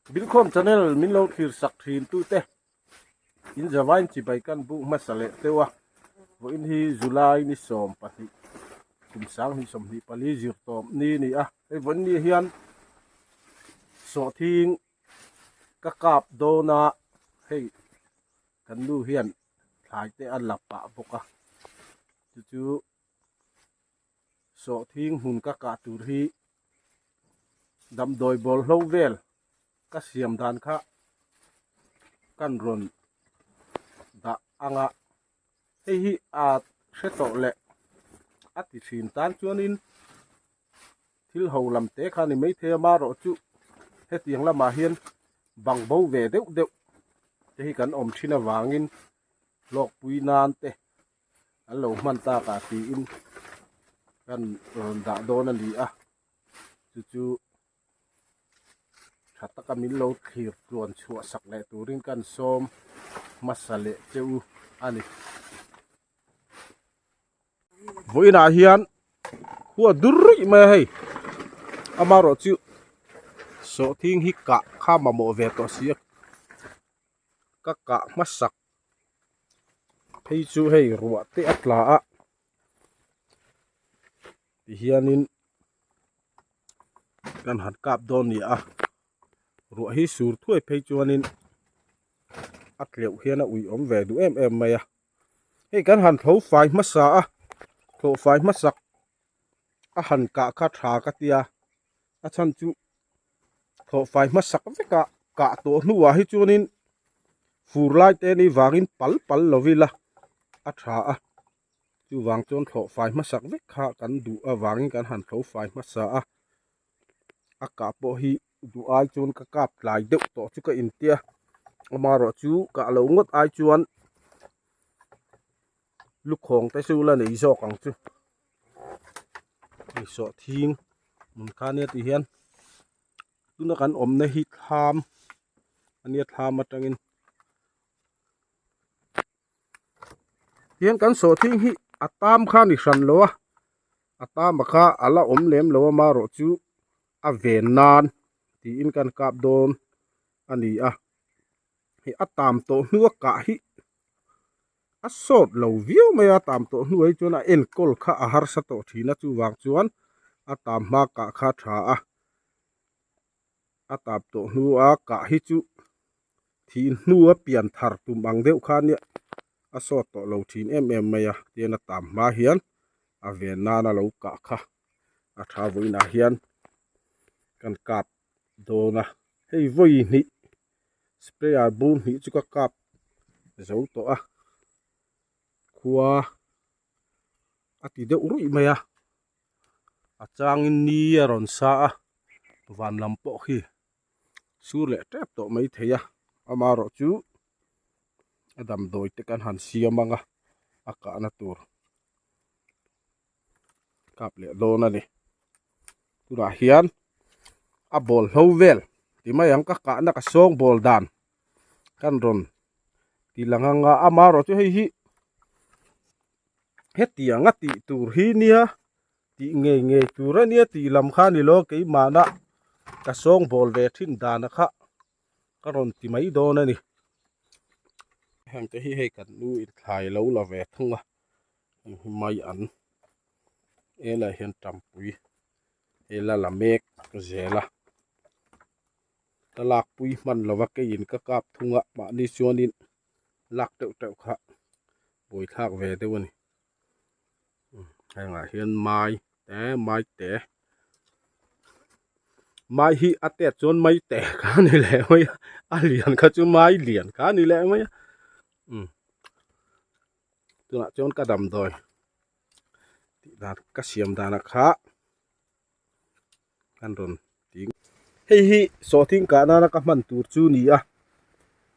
Bilkhawm channel min lo thlir sak thin tute in zavain chibai kan buk hmasa leh teuh a, vawiin hi July ni 12 kum 2024 zir tawp ni a ni a, hei vawiin ni hian sawhthing ka kap dawn a, hei kan nu hian thlai te a la pah bawk a, chu chu sawhthing hmun ka kah tur hi damdawi bawlhlo vel ka siam dan kha kan rawn dah ang a hei hi a hre tawh leh a ti thin tan chuanin thil ho lam te kha a ni maithei a amaherawhchu hetiang lamah hian bang bo ve deuh deuh te hi kan awm thin avangin hlawkpui nan te an lo hman tak ah tiin kan rawn dah dawn a ni a chu chu tha taka min lo thlir tluan chhuah sak leh turin kan sawm hmasa leh che u a ni. Vawiinah hian khua dur ruih mai a hei amaherawhchu sawhthing hi kah kha mamawh ve tawh si a ka kah hmasak phei chu hei ruah te a tla a tihianin kan han kap dawn a ni a ruah hi sur thuai phei chuanin a tleuh hian a uiawm ve duh em em mai a hei kan han tho fai hmasa a thlawh fai hmasak a han kah kha tha ka tia a chhan chu thlawh fai hmasak vek a kah tawh hnuah hi chuanin fur lai te ni vangin pal pal lo ila a tha a chuvang chuan thlawh fai hmasak vek kha kan duh avangin kan han tho fai hmasa a a kah pawh hi duh ai chuan ka kap tlai deuh tawh chu ka intia amaherawhchu kah loh ngawt ai chuan lukhawng te chu la nei zawk ang chu hei sawhthing hmun kha ania ti hian tuna kan awmna hi thlam ania thlam atangin Tihian kan sawhthing hi a tam kha a ni hran lo a a tam a kha a la awm lem lo a marawh chu a ven nan tiin kan kap dawn a ni a hei a tam tawh hnu a kah hi a sawt lo viau mai a tam tawh hnuah hi chuan a enkawl kha a harsa tawh thin a chuvang chuan a tam hma kah kha a tha a a tap tawh hnua kah hi chu thih hnua pian thar tum ang deuh kha nia a sawt tawh lo thin em em mai a tian a tam hma hian a ven nan a lo kah kha a tha vawiinah hian kan kap dawn a hei vawi hnih sprayer bur hnih chu ka kap zo tawh a khua a ti deuh ruih mai a. A changin ni a rawn sa a van lam pawh khi sur leh tep tawh mai thei a amaherawh chu a damdawi te kan han siam ang a a kahna tur kap leh dawn a ni tunah hian a ball hlo vel ti mai ang ka kahna ka sawng ball dan kan rawn ti lang ang a amaherawh chu hei hi. Hetiang a tih tur hi nia tih ngei ngei tur a nia tih lam kha ni lo keimahna ka sawng bawl ve thin dan a kha ka rawn ti mai dawn a ni. Heng te hi hei kan nu in thlai lo la ve thung a heng hi mai an helaiah hian tampui hei la la mek zel a ka lakpui hman lova keiin ka kap thung a mahni chuanin lak teuh teuh kha buaithlak ve deuh a ni hengah hian mai te mai te mai hi a tet chuan mai te kha a ni leh mai a a lian kha chu mai lian kha a ni leh mai a umm tunah chuan ka damdawi tih dan ka siam danah kha kan rawn ti hei hi sawhthing kah nana ka hman tur chu ni a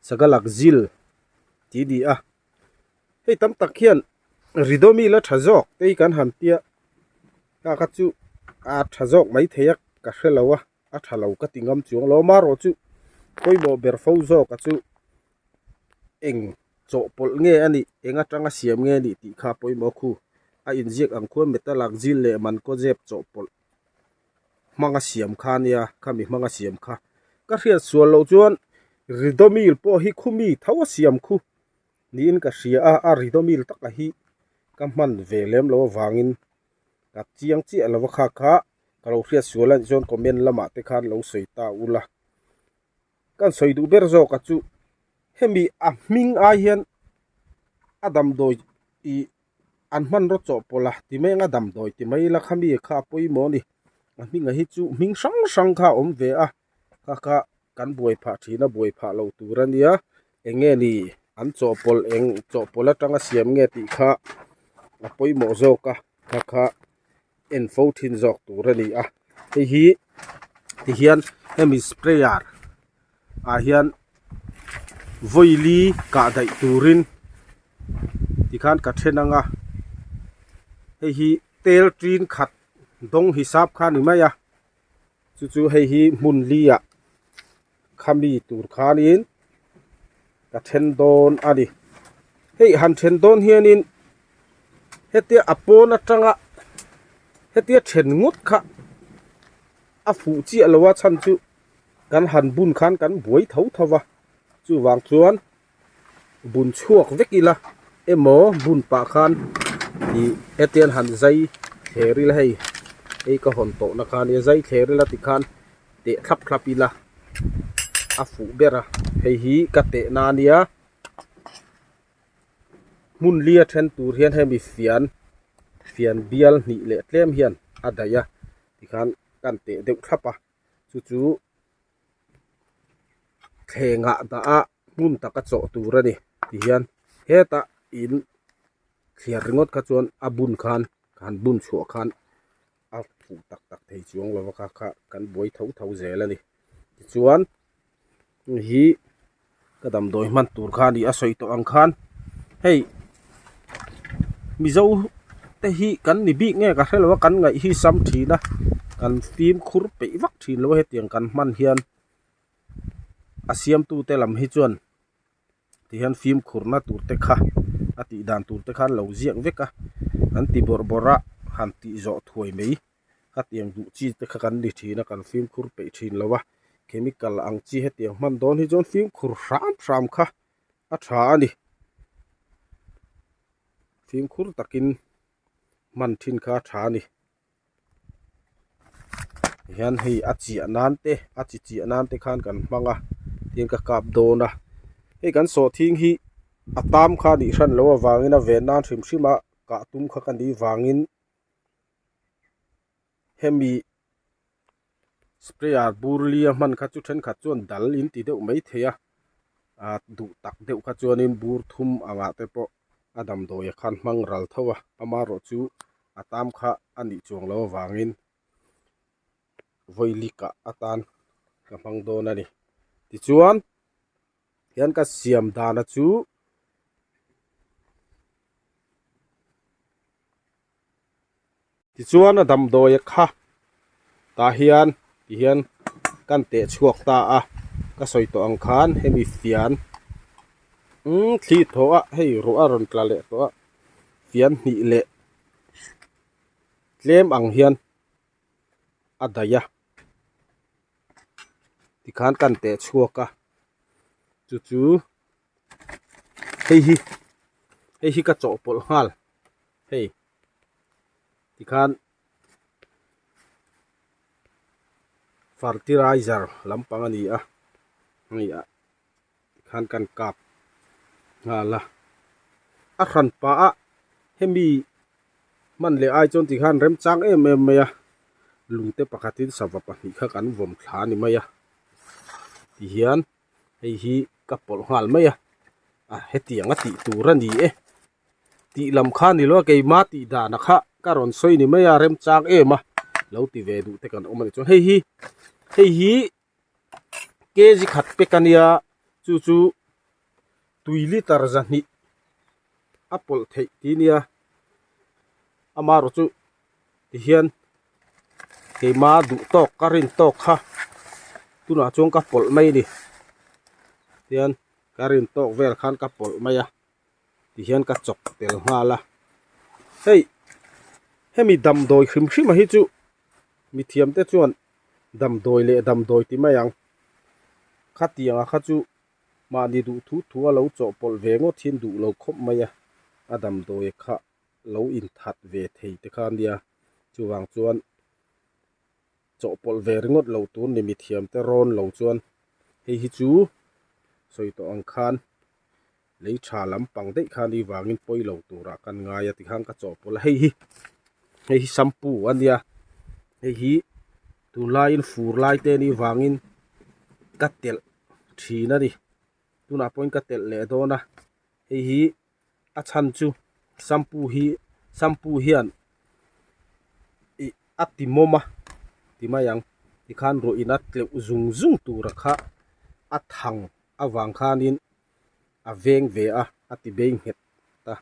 sagalak zil tih a ni a hei tam tak hian ridomi la tha zawk te hi kan han tia ta kha chu a tha zawk mai thei a ka hre lo a a tha lo ka ti ngam chuang lo amaherawh chu pawimawh ber fo zawk a chu eng chawhpawlh nge a nih eng atanga siam nge a nih tih kha pawimawh khu a inziak ang khuan metalak zil leh man kaw zep chawhpawlh hmanga siam kha ania khami hmanga siam kha. Ka hriat sual loh chuan Ridomil pawh hi khumi tho a siam khu niin ka hria a, a Ridomil taka hi ka hman ve lem loh avangin ka chiang chiah lo a kha kha ka lo hriat sual a nih chuan comment lamah te khan lo sawi ta ula. Kan sawi duh ber zawk a chu hemi a hming ai hian a damdawi ih an hmanraw chawhpawlh a ti mai anga damdawi ti mai ila khami kha a pawimawh a ni a hmingah hi chu hming hrang hrang kha a awm ve a kha kha kan buai phah thin a buai phah loh tur a nia eng nge ni an chawhpawlh eng chawhpawlh atanga siam nge tih kha a pawimawh zawk a kha kha en fo thin zawk tur a ni a hei hi tihian hemi sprayer ah hian vawili kah daih turin tikhan ka then anga hei hi tel tin khat dawng hisap kha a ni mai a chu chu hei hi hmun li ah khami tur khanin ka then dawn a ni hei han then dawn hianin hetia a pawn atanga hetia then ngawt kha a fuh chiah lo a chhan chu kan han bun khan kan buai tho tho va chuvang chuan bun chhuak vek ila emaw bun pah khan ih hetiang han zai thler ila hei hei ka hawn tawh na kha ania zai thler ila tikhan teh thlap thlap ila a fuh ber a hei hi ka teh na ania hmun li a then tur hian hemi fian fian bial hnih leh tlem hian a daih a tikhan kan teh deuh thlap a chu chu thlengah dah a hmun taka chawh tur a ni tihian hetah in thliar ringawt kha chuan a bun khan han bun chhuah khan a fuh tak tak thei chuang lo va kha kha kan buai tho tho zel a ni tichuan hei hi ka damdawi hman tur kha a ni a sawi tawh ang khan hei mizo te hi kan ni bik nge ka hrelo a kan ngaih hi sam thin a kan fimkhur peih vak thin lo a hetiang kan hman hian a siamtu te lam hi chuan tihian fimkhurna tur te kha a tih dan tur te khan lo ziak vek a an ti bawrh bawrh a han tih zawh thuai mai khatiang duh chi te kha kan ni thin a kan fimkhur peih thin lo a chemical ang chi hetiang hman dawn hi chuan fimkhur hram hram kha a tha a ni fimkhur takin hman thin kha a tha a ni. Hian hei a chiah nan te a chi chiah nan te khan kan hmang a tin ka kap dawn a hei kan sawhthing hi a tam kha a nih hran loh avangin a ven nan hrim hrim a kah tum kha ka nih vangin hemi sprayer bur li a hman kha chu thenkhat chuan dal in ti deuh mai thei a ah duh tak deuh kha chuanin bur thum angah te pawh a damdawi ah khan hmang ral tho a amaherawhchu a tam kha a nih chuang loh avangin vawi likah atan ka hmang dawn a ni tichuan hian ka siam dana chu tichuan a damdawi kha tah hian tihian kan teh chhuak ta a ka sawi tawh ang khan hemi fian umm thli thaw a hei ruah a rawn tla leh tawh a fian hnih leh tlem ang hian a daih a tikhan kan teh chhuak a chu chu hei hi hei hi ka chawhpawlh nghal hei tikhan fertilizer lampang a ni a hei ah tikhan kan kap nghal a a hran pah a hemi hman leh ai chuan tikhan remchang em em mai a lungte pakhatin sava pahnih kha kan vawm thla a ni mai a tihian hei hi ka pawlh nghal mai a a hetiang a tih tur a ni e tih lam kha ni lo a keima tih dan a kha ka rawn sawi ni mai a remchang em a lo ti ve duh te kan awm a ni chuan hei hi hei hi kg khat pek a nia chu chu tui liter zahnih a pawlh theih tih nia amaherawh chu tihian keima duh tawk ka rin tawk kha tunah chuan ka pawlh mai a ni tihian ka rin tawk vel khan ka pawlh mai a tihian ka chawk tel nghal a hei hemi damdawi hrim hrim a hi chu mithiam te chuan damdawi leh damdawi ti mai ang. Khatianga kha chu mahni duh thu thu a lo chawhpawlh ve ngawt hian duh lo khawp mai a, a damdawi kha lo inthat ve thei te kha ania. Chuvang chuan chawhpawlh ve ringawt lo tur ni mithiam te rawn lo chuan hei hi chu sawi tawh ang khan lei tha lampang daih kha ni vangin pawi lo turah kan ngai a tikhan ka chawhpawlh a hei hi hei hi shampoo a nia hei hi tunlaiin fur lai te ni vangin ka telh thin a ni tunah pawhin ka telh leh dawn a hei hi a chhan chu shampoo hi shampoo hian ih a ti mawm a ti mai ang tikhan ruah in a tleuh zung zung tur a kha a thang avang khanin a veng ve a a ti bei nghet ta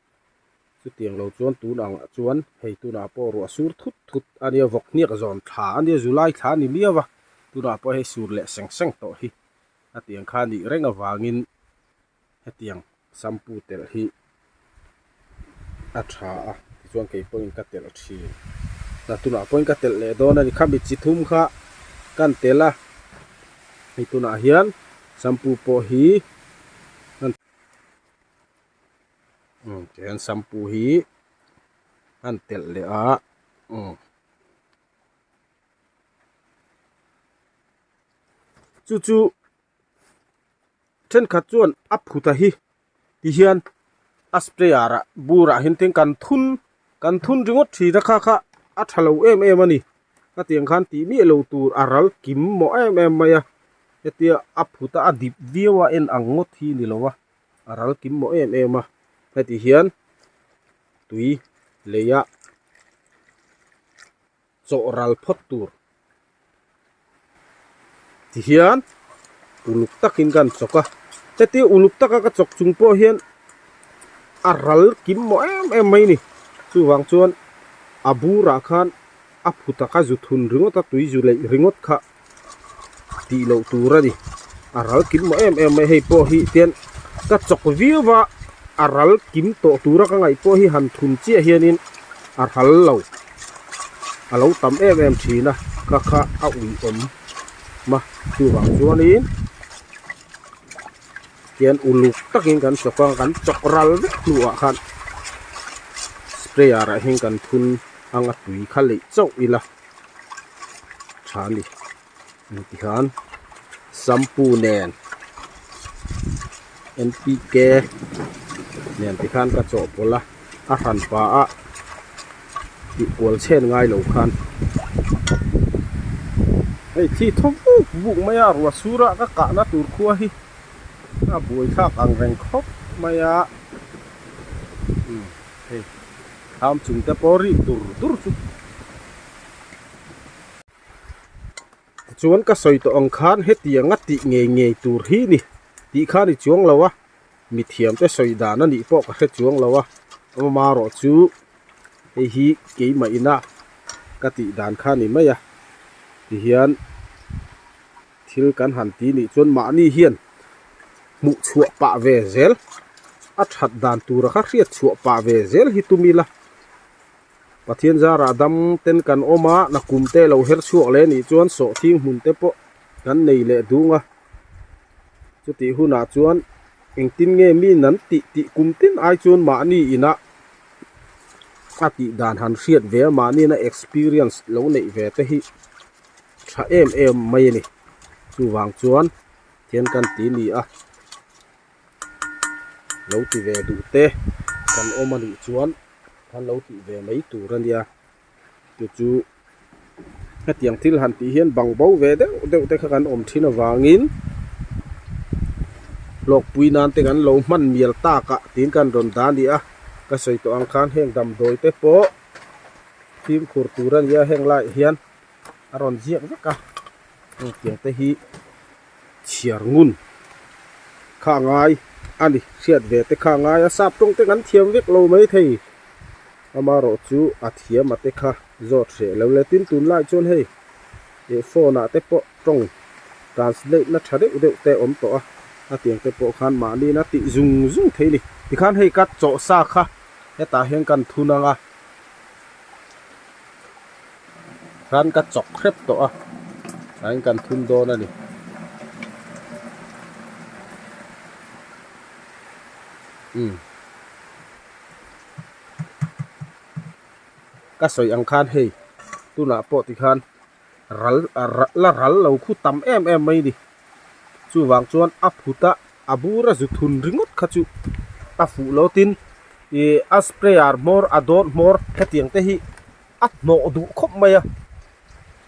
chutiang lo chuan tun angah chuan hei tunah pawh ruah sur thut thut a nia vawk hniak zawn thla a nia July thla a ni miau a tunah pawh hei sur leh seng seng tawh hi a tiang kha a nih reng avangin hetiang shampoo telh hi a tha a tichuan kei pawhin ka telh thin na tunah pawhin ka telh leh dawn a ni khami chi thum kha kan telh a hei tunah hian shampoo pawh hi umm tihian shampoo hi an telh leh a umm chu chu. Thenkhat chuan a phuta hi ti hian a sprayer ah burah hian tin kan thun kan thun ringawt thin a kha kha a tha lo em em a ni hetiang khan tih miah lo tur a ral kim mawh em em mai a hetia a phuta a dip viau a en ang ngawt hi ni lo a a ral kim mawh em em a heti hian tui lei a chawh ral phawt tur tihian uluk takin ka han chawk a hetia uluk taka ka chawk chung pawh hian a ral kim mawh em em mai a ni chuvang chuan a burah khan a phu taka zu thun ringawt a tui zu leih ringawt kha tih loh tur a ni a ral kim mawh em em mai hei pawh hi tian ka chawk viau a a ral kim tawh tura ka ngaih pawh hi han thun chiah hianin a ral lo a lo tam em em thin a ka kha a ui awm ma chuvang chuanin tian uluk takin kan chawk a kan chawk ral vek hnuah khan sprayer ah hian kan thun anga tui kha leih chauh ila. Tha a ni tikhan shampoo nen N P K nen tikhan ka chawhpawlh a a hran pah a tih kual chhen ngai lo khan hei thi thaw vuk vuk mai a ruah sur a ka kahna tur khua hi a buai thlak ang reng khawp mai a umm hei. Thlam chung te pawh rik dur dur chu. Tichuan ka sawi tawh ang khan hetianga tih ngei ngei tur hi ni tih kha ni chuang lo a, mithiam te sawi dan a nih pawh ka hre chuang lo a, amaherawh chu hei hi keimah ina ka tih dan kha ni mai a, tihian thil kan han ti nih chuan mahni hian hmuh chhuah pah ve zel a that dan tura kha hriat chhuah pah ve zel hi tum ila Pathian zarah dam ten kan awm a nakum te lo her chhuak leh nih chuan sawhthing hmun te pawh kan nei leh dung a chutih hunah chuan engtin nge mi nan tih tih kum tin ai chuan mahni inah a tih dan han hriat ve a mahni ina experience lo neih ve te hi tha em em mai a ni chuvang chuan Thian kan ti ni a, lo ti ve duh te kan awm a nih chuan kan lo tih ve mai tur a nia. Chu chu hetiang thil han tih hian bang bo ve deuh deuh te kha kan awm thin avangin hlawkpui nan te kan lo hman mial tak ah tiin kan rawn dah a ni a, ka sawi tawh ang khan heng damdawi te pawh fimkhur tur a nia heng laiah hian a rawn ziak vek a. Hetiang te hi chhiar ngun kha a ngai a ni hriat ve te kha a ngai a sap tawng te kan thiam vek lo mai thei amaherawh chu a thiam a te kha zawt hreh lo le tin tunlai chuan hei ih phone ah te pawh tawng translate na tha deuh deuh te awm tawh a a tiang te pawh khan mahni in a tih zung zung thei a ni tikhan hei ka chawh sa kha hetah hian kan thun ang a. Khan ka chawk hrep tawh a tlaiin kan thun dawn a ni. Umm. Ka sawi ang khan hei tunah pawh tikhan ral la ral lo khu tam em em mai ni. Chuvang chuan a phut a a bur a zu thun ringawt kha chu a fuh lo tin ih a sprayer hmawr a dawt hmawr hetiang te hi a hnawh duh khawp mai a.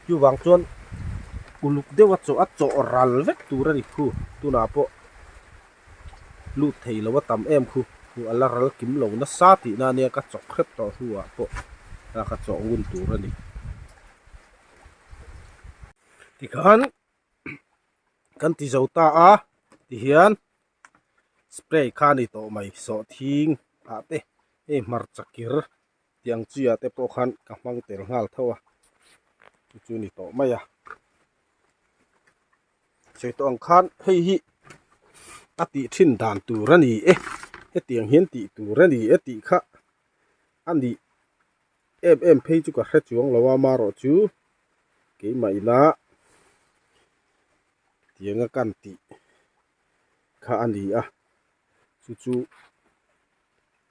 Chuvang chuan uluk deuh a chawh a chawh ral vek tur a ni khu tunah pawh. Lut thei lo a tam em khu, khu a la ral kim lo nasa tihna ania ka chawk hrep tawh hnuah pawh a ka chawh ngun tur a ni. Tikhan kan ti zo ta a tihian spray kha a ni tawh mai sawhthing ah te hei hmarcha kir tih ang chi ah te pawh khan ka hmang tel nghal tho a chu chu a ni tawh mai a. Sawi tawh ang khan hei hi a tih thin dan tur a ni e hetiang hian tih tur a ni e tih kha a nih em em phei chu ka hre chuang lo a amaherawh chu keimah ina tianga kan tih kha a ni a chu chu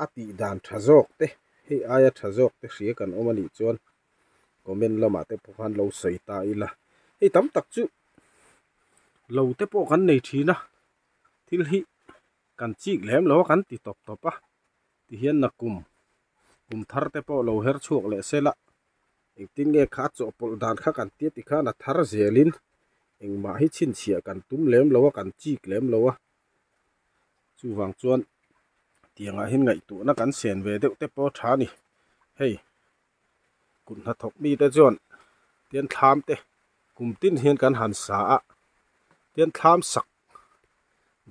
a tih dan tha zawk te hei aia tha zawk te hria kan awm a nih chuan. Comment lamah te pawh khan lo sawi ta ila hei tam tak chu lo te pawh kan nei thin a thil hi kan chik lem lo a kan ti tawp tawp a tihian nakum kum thar te pawh lo her chhuak leh se la engtin nge kha a chawhpawlh dan kha kan tia tikhan a thar zelin engmah hi chhinchhiah kan tum lem lo a kan chik lem lo a chuvang chuan tiangah hian ngaihtuahna kan sen ve deuh te pawh a tha a ni hei. Kut hnathawk mite chuan tian thlam te kum tin hian kan han sa a tian thlam sak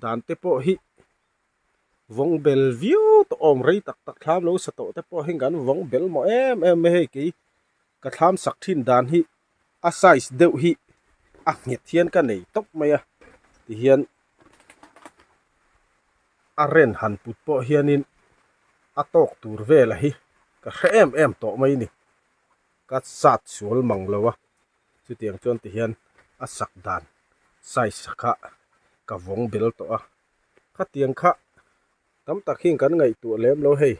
dan te pawh hi vawng bel viau tawh awm rei tak tak thlam lo sa tawh te pawh hi kan vawng bel mawh em em mai hei kei ka thlam sak thin dan hi a size deuh hi a nghet hian ka nei tawp mai a tihian a ren han put pawh hianin a tawk tur vela hi ka hre em em tawh mai ni ka sat sual mang lo a chutiang chuan tihian a sak dan size kha ka vawng bel tawh a khatiang kha tam tak hian kan ngaihtuah lem lo hei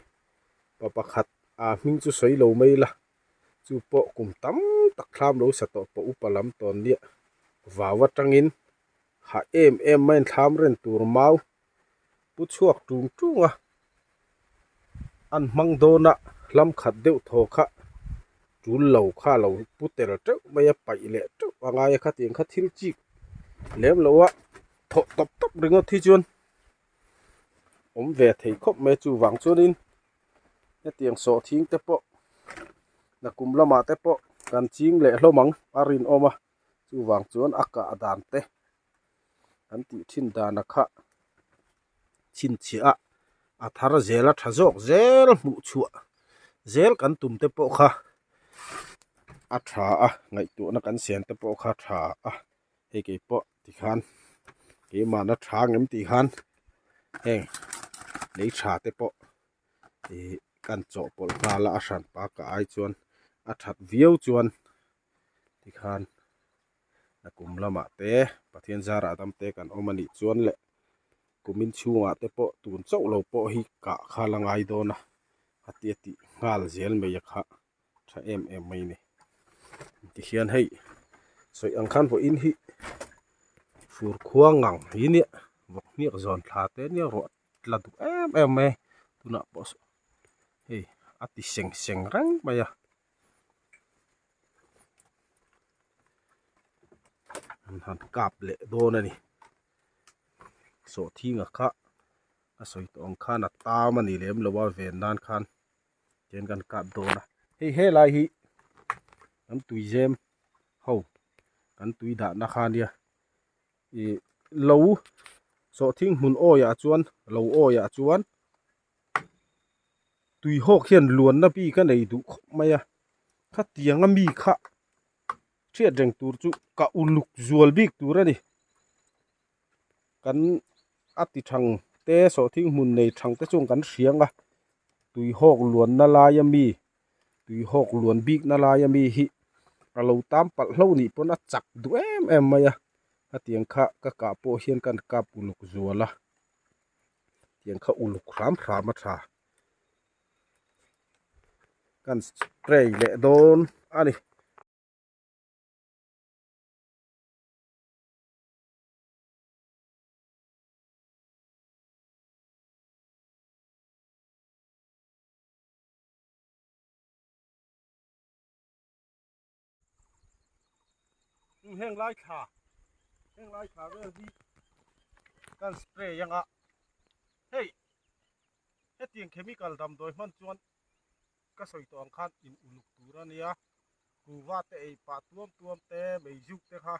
pa pakhat aa hming chu sawi lo mai la chu pawh kum tam tak thlam lo sa tawh pawh upa lam tawn nia vau atangin hah em em mai thlam ren tur mau pu chhuak tung tung a an hmang dawn a hlam khat deuh thaw kha tul lo kha lo pu tel teuh mai a paih leh teuh a ngai a khatiang kha thil chik lem lo a thawh tawp tawp ringawt hi chuan awm ve thei khawp mai chuvang chuanin hetiang sawhthing te pawh nakum lamah te pawh kan ching leh hlawm ang a rinawm a. Chuvang chuan a kah dan te kan tih thin dana kha chhinchhiah a a thar zel a tha zawk zel hmuh chhuah zel kan tum te pawh kha a tha a ngaihtuahna kan siam te pawh kha a tha a hei kei pawh tikhan keimahna tha ngem tih khan heng lei tha te pawh ih kan chawhpawlh nghal a a hran pakah ai chuan a that viau chuan. Tikhan a kum lamah te Pathian zarah dam te kan awm a nih chuan leh kumin chhungah te pawh tun chauh lo pawh hi kah kha la ngai dawn a a tia tih nghal zel mai a kha tha em em mai a ni. Tihian hei sawi ang khan vawiin hi fur khua ngang hi nia vawk hniak zawn thla te nia ruah tla duh em em mai a tunah pawh saw hei a ti seng seng reng mai a. An han kap leh dawn a ni sawhthing a kha a sawi tawh ang khan a tam a ni lem lo a ven nan khan tihian kan kap dawn a hei helai hi kan tuizem ho kan tui dahna kha ania ih lo sawhthing hmun awi ah chuan lo awi ah chuan. Tui hawk hian luanna bik a nei duh khawp mai a khatianga mi kha hriat reng tur chu ka uluk zual bik tur a ni kan a ti thang te sawhthing hmun nei thang te chuan kan hriang a tui hawk luanna laia mi tui hawk luan bikna laia mi hi a lo tam palh hlo nih pawn a chak duh em em mai a khatiang kha ka kah pawh hian kan kap uluk zual a. Tiang kha uluk hram hram a tha. Kan spray leh dawn a ni. Heng lai thla heng lai thla vel hi kan spray anga hei hetiang chemical damdawi hman chuan ka sawi tawh ang khan in uluk tur a nia kuhva te ei pah tuam tuam te meizuk te kha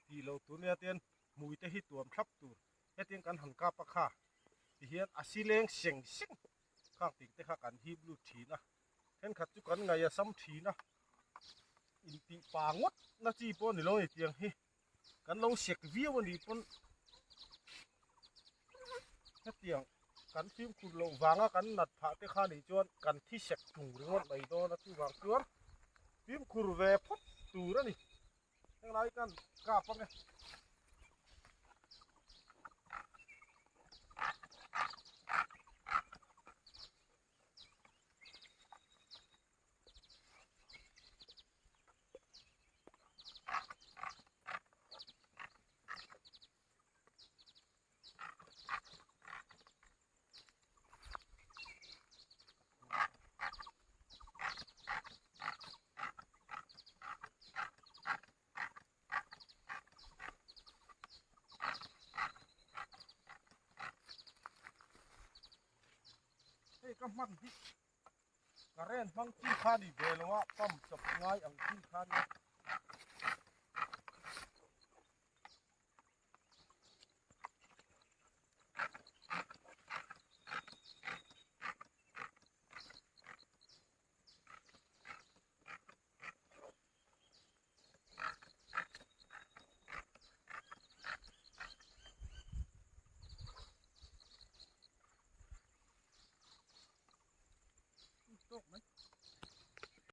tih loh tur nia tian hmui te hi tuam thlap tur hetiang kan han kap a kha tihian a sileng seng seng khang ting te kha kan hip lut thin a thenkhat chu kan ngaih a sam thin a intih pa ngawt na chi pawh a ni lo a ni tiang hi kan lo sek viau a nih pawn hetiang kan fimkhur loh vanga kan nat phah te kha nih chuan kan thi sek tung ringawt mai dawn a chuvang chuan fimkhur ve phawt tur a ni henglai kan kap ange. Hei ka hman hi current hmang chi kha ni ve lo a pump chawp ngai ang chi kha nia. Tawk mai.